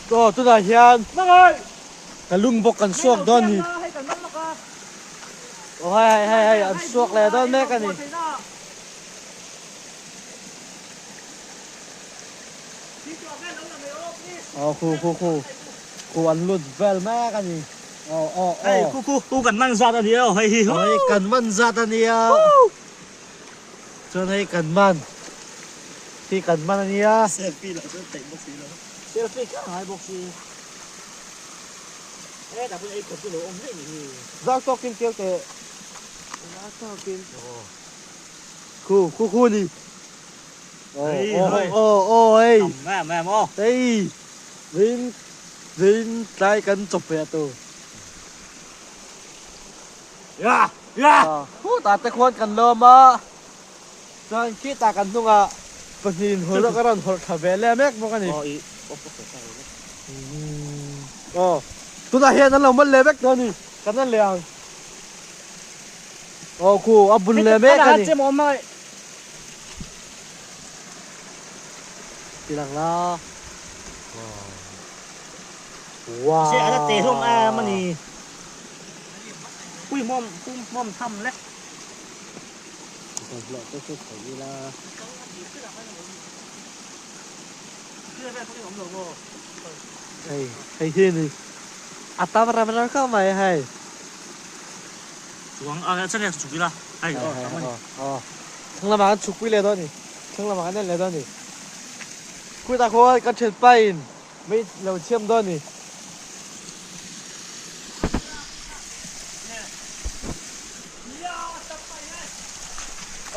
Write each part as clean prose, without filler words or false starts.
Aw tunah hian ka lung bawk kan suak dawn a ni. Aw hei hei hei hei an suak leh dawn mek a ni. Aw khu khu khu khu an lut vel mek a ni. Aw aw aw. Hei khu khu khu kan man zat a ni aw hei hi. Hei kan man zat a nia. Chuan hei kan man hi kan man a nia. Selfie lah chuan theih bawk si lo. Selfie kher a ngai bawk si. He tah pawh ei khawp chu lo awm daih ni hi. Zau tawkin keu teh. Zau tawkin. Khu khu khu ni. Aw aw aw hei. Tam em em aw. Hei vin vin tlai kan chawp ve atu. Ya ya. Khutah te khuan kan lawm a. Chuan khitah kan hnungah pahnihin hawlh ka rawn hawlh thla ve leh mek bawk a ni. Aw tunah hian an lo man leh vek tawh a ni. Kan en leh ang. Aw khu a bun leh mek a ni. Ti lang la. Wow. Se ala te hlawm em a ni. Pui hmawm pum hmawm tham le. Bawlhhlawh te chu thei ila. Hei hei hi ni a tam ram ram khawp mai hei. Chuang a chhan hian chhuk ila hei aw tam a ni. Aw thlang lamah kan chhuk pui leh dawn a ni thlang lamah kan en leh dawn a ni. Khutah khuan kan thianpa in mei lo chhiam dawn a ni.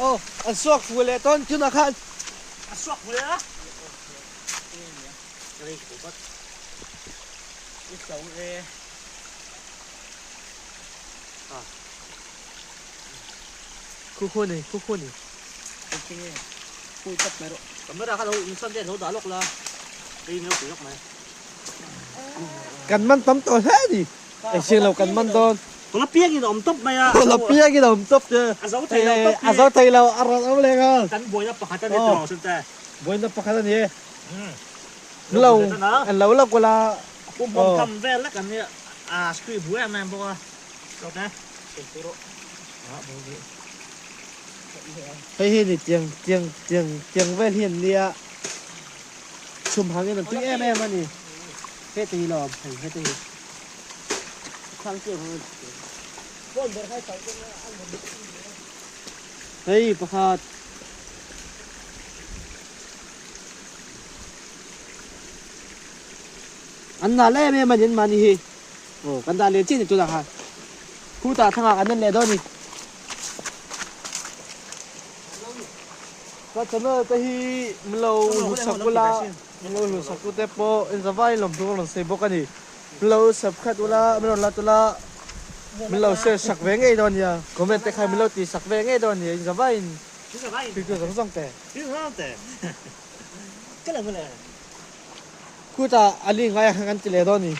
Aw an suak fu leh tawn tunah khan. A suak fu leh a. Khu khu ni khu khu ni. Camera kha lo insan te lo dah lawk la. Hei lo pui lawk mai. Kan man tam tawh hle a ni. Engsiang lo kan man dawn. Tawla piang in a awm tawp mai a. Tawla piang in a awm tawp che. A zo thei lo tawp hi. A zo thei lo a rawn awm leh nghal. Kan buaina pakhat a ni tawh sin te. Buaina pakhat a ni e. Lo an lo la kual a. Pum hmawm tham vel lek an nia. A screw buai em em bawk a. Tawk e. Hei hi ni tiang tiang tiang tiang vel hi an nia. Chhum hangin an tui em em a ni. Hete hi lawm hei hete hi. Hei pakhat. An nal em em a ni an mahni hi. Aw kan dah leh chiah ni tunah khan. Khutah thlangah kan en leh dawn a ni. Ka channel te hi min lo hlusak ula, min lo hlusak tu te pawh in zavai in lawmthu ka rawn sawi bawk a ni. Min lo subscribe ula, min rawn like ula, min lo share sak ve ngei dawn nia. Comment te kha min lo tih sak ve ngei dawn nia in zavai in thiltu zawng zawng te. Khutah a li ngai ang kan ti leh dawn a ni.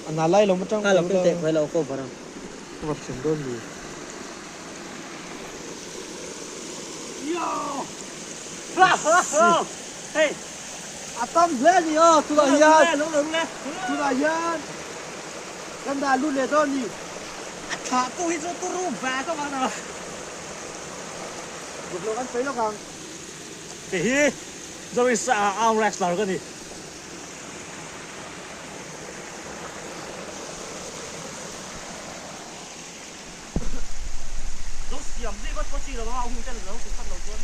A na lai lo atang Ka lo ken teh khuai lo cover ang. Cover thiam dawn mi. Hey. A tam hle a ni aw tunah hian tunah hian kan dah lut leh dawn a ni. A thlah tu hi chu turu ve ka vang a. Bawlhhlawh kan sawi lawk ang. Kei hi Zorisa arm wrestler ka ni. Lo siam zui vat pawh chi lo anga a hun te lo ti khat lo chuan.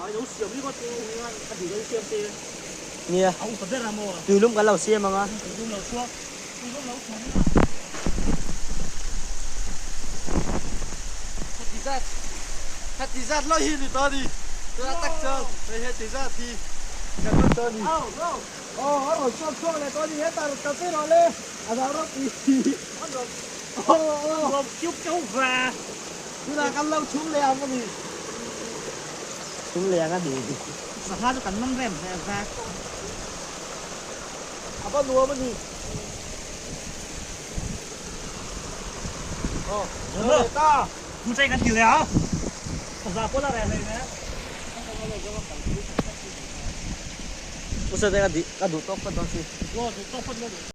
Ai lo siam zui vat chu a duh lo siam se. Nia. A upa ber a maw. Tuilum kan lo siam anga. Tuilum lo chhuak. Tuilum lo chhuak ila. Heti zat heti zat lai hi ni ta ni tuna tak chuan hei heti zat hi kan rawn ta ni aw a rawn chhuak chhuak leh tawh a ni hetah rawn kal phei rawh le a dang rawp i aw aw tunah kan lo chhung leh ang a ni chhung leh ang a ni sangha chu kan man rem ve ve a va nuam a ni. Zo leh ta. Thu chei kan ti leh a. Za pawh la reh hlei nen. Usate ka duh tawk phawt dawn si. Aw duh tawk phawt dawn.